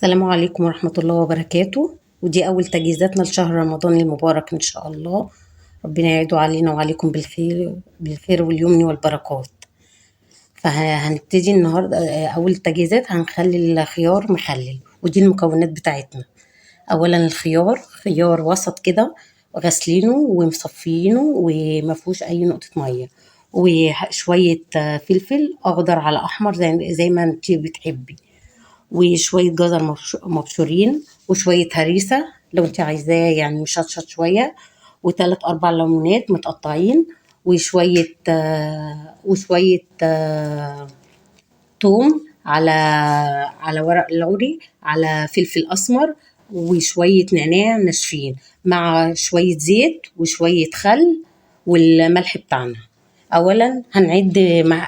السلام عليكم ورحمة الله وبركاته. ودي أول تجهيزاتنا لشهر رمضان المبارك إن شاء الله، ربنا يعيده علينا وعليكم بالخير بالخير واليمن والبركات. فهنبتدي النهاردة أول تجهيزات، هنخلي الخيار مخلل، ودي المكونات بتاعتنا. أولا الخيار، خيار وسط كده غسلينه ومصفيينه ومفيهوش أي نقطة مية، وشوية فلفل أخضر على أحمر زي ما انتي بتحبي، وشوية جزر مبشورين، وشوية هريسة لو انت عايزاه يعني مشطشط شوية، وتلات أربع ليمونات متقطعين، وشوية توم على ورق لوري، على فلفل أسمر، وشوية نعناع ناشفين، مع شوية زيت وشوية خل والملح بتاعنا. أولا هنعد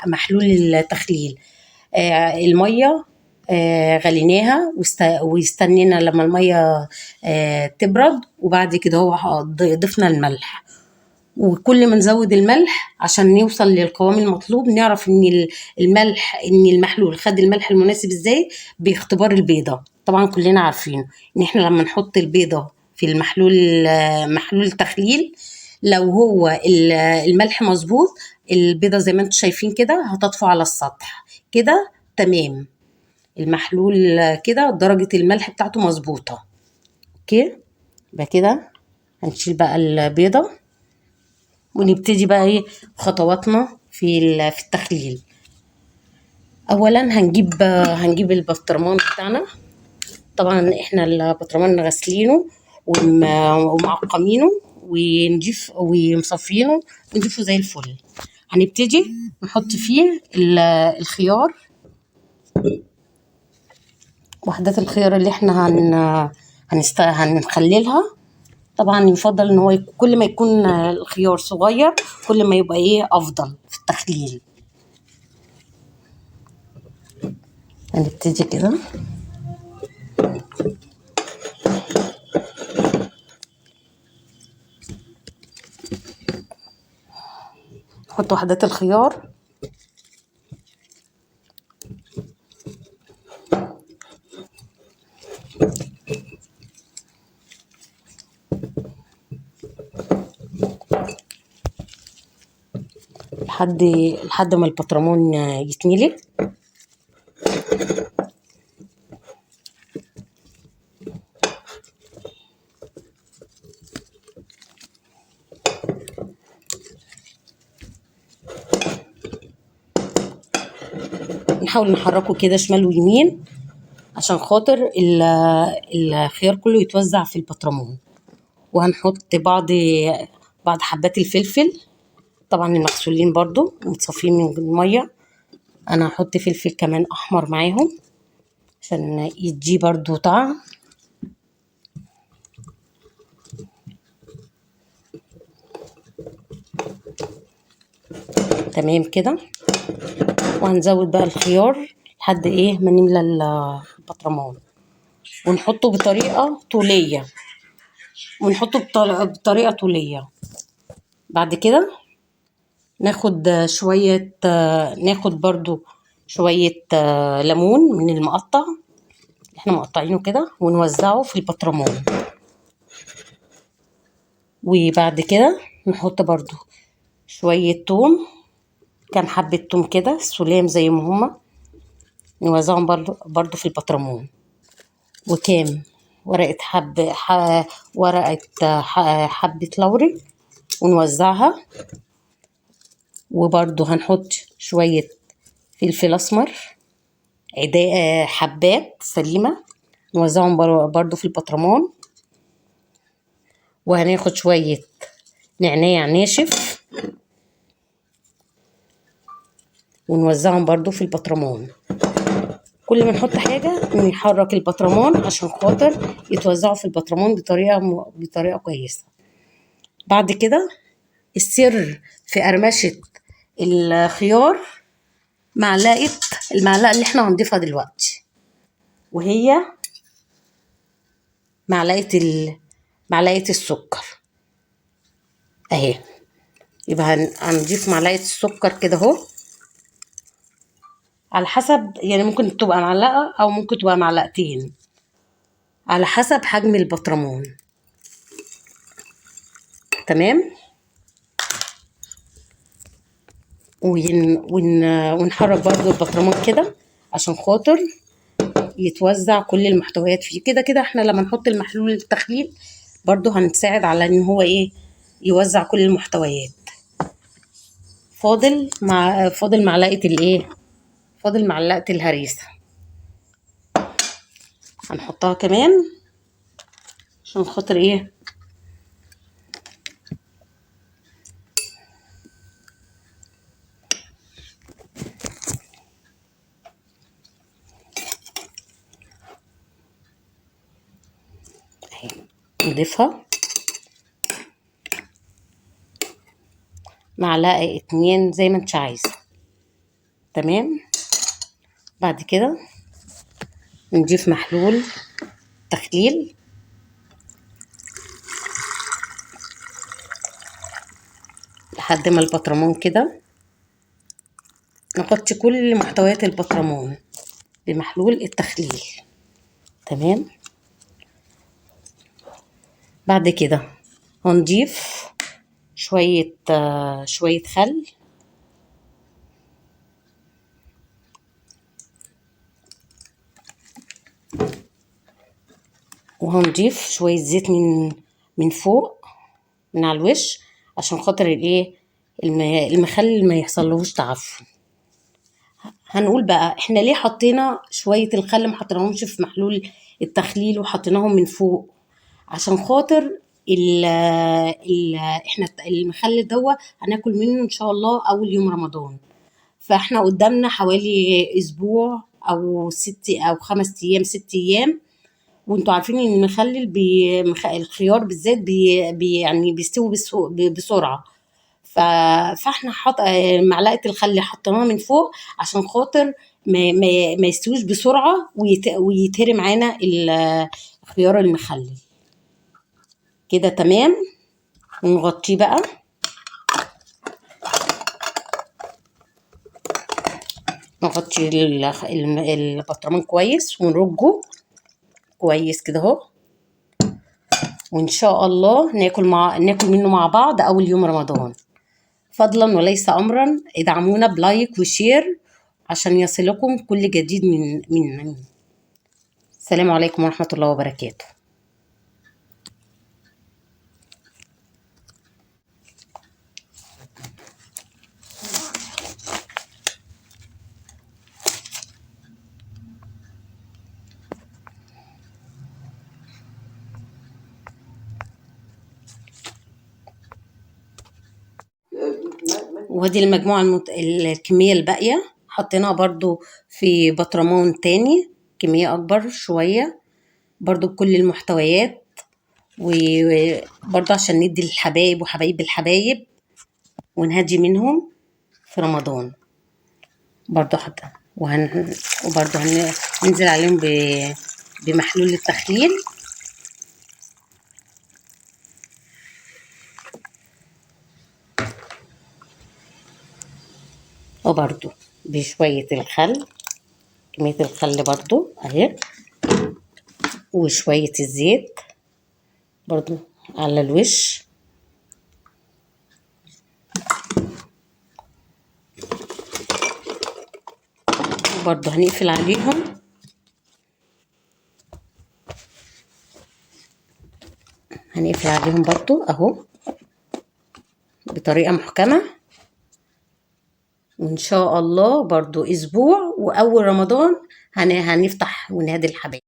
محلول التخليل. المية، غليناها واستنينا لما المية تبرد، وبعد كده هو ضفنا الملح. وكل ما نزود الملح عشان نوصل للقوام المطلوب، نعرف ان الملح، ان المحلول خد الملح المناسب ازاي باختبار البيضة. طبعا كلنا عارفين ان احنا لما نحط البيضة في المحلول، محلول التخليل، لو هو الملح مظبوط، البيضة زي ما انتم شايفين كده هتطفو على السطح كده، تمام. المحلول كده درجة الملح بتاعته مظبوطة. okay، يبقى كده هنشيل بقى البيضة ونبتدي بقى ايه خطواتنا في التخليل. اولا هنجيب البطرمان بتاعنا. طبعا احنا البطرمان غاسلينه ومعقمينه ونضيف ومصفينه ونضيفه زي الفل. هنبتدي نحط فيه الخيار، وحدات الخيار اللي احنا هنخللها. طبعا يفضل ان هو كل ما يكون الخيار صغير كل ما يبقى ايه افضل في التخليل. هنبتدي كده نحط وحدات الخيار، لحد ما البطرمان يتملي. نحاول نحركه كده شمال ويمين عشان خاطر الخيار كله يتوزع في البطرمان. وهنحط بعض حبات الفلفل، طبعا المغسولين برضو متصفين من المية. انا هحط فلفل كمان احمر معاهم عشان يديه برضو طعم. تمام كده. وهنزود بقى الخيار لحد ايه ما نملى البطرمان، ونحطه بطريقة طولية، ونحطه بطريقة طولية. بعد كده ناخد برضو شوية ليمون من المقطع احنا مقطعينه كده، ونوزعه في البطرمان. وبعد كده نحط برضو شوية توم، كام حبة توم كده سلام زي ما هما، نوزعهم برضو في البطرمان. وكام ورقة حب، ورقة حبة لوري ونوزعها. وبرضو هنحط شوية فلفل أسمر، حبات سليمة، نوزعهم برضو في البطرمان. وهناخد شوية نعناع ناشف ونوزعهم برضو في البطرمان. كل ما نحط حاجة نحرك البطرمان عشان خاطر يتوزعوا في البطرمان بطريقة كويسة. بعد كده السر في قرمشة الخيار المعلقة اللي احنا هنضيفها دلوقتي، وهي معلقة السكر اهي. يبقى هنضيف معلقة السكر كده اهو، على حسب، يعني ممكن تبقى معلقة أو ممكن تبقى معلقتين. على حسب حجم البطرمان. تمام. ونحرك برضو البطرمان كده عشان خاطر يتوزع كل المحتويات فيه. كده كده احنا لما نحط المحلول التخليل برضو هنساعد على ان هو ايه يوزع كل المحتويات. فاضل معلقة الايه، فاضل معلقة الهريسة هنحطها كمان عشان خاطر ايه نضيفها معلقة 2 زي ما انت عايزة. تمام. بعد كده نضيف محلول تخليل لحد ما البطرمان كده نغطي كل محتويات البطرمان بمحلول التخليل. تمام. بعد كده هنضيف شوية خل، وهنضيف شوية زيت من فوق من على الوش عشان خاطر الايه المخلل ما يحصلهوش تعفن. هنقول بقى احنا ليه حطينا شوية الخل ما حطيناهمش في محلول التخليل وحطيناهم من فوق؟ عشان خاطر احنا المخلل دوا هناكل منه ان شاء الله اول يوم رمضان، فاحنا قدامنا حوالي اسبوع او 6 او 5 ايام 6 ايام، وانتوا عارفين ان المخلل الخيار بالذات يعني بيستوي بسرعة. فاحنا معلقه الخل حطيناها من فوق عشان خاطر ما يستويش بسرعة ويتهري معانا الخيار المخلل كده. تمام. ونغطيه بقى. نغطي البطرمان كويس ونرجه كويس كده اهو، وان شاء الله ناكل منه مع بعض اول يوم رمضان. فضلا وليس امرا ادعمونا ب like و share عشان يصلكم كل جديد من. السلام عليكم ورحمة الله وبركاته. وادي المجموعة الكمية الباقية حطيناها برضو في بطرمان تاني كمية أكبر شوية برضو بكل المحتويات، وبرضو عشان ندي للحبايب وحبايب الحبايب ونهدي منهم في رمضان برضو. حتى وبرضو هننزل عليهم بمحلول التخليل. وبرضو بشوية الخل، كمية الخل برضو اهي، وشوية الزيت برضو على الوش. وبرضو هنقفل عليهم. هنقفل عليهم برضو اهو بطريقة محكمة. وان شاء الله برضو اسبوع واول رمضان هنفتح ونهدي الحبايب.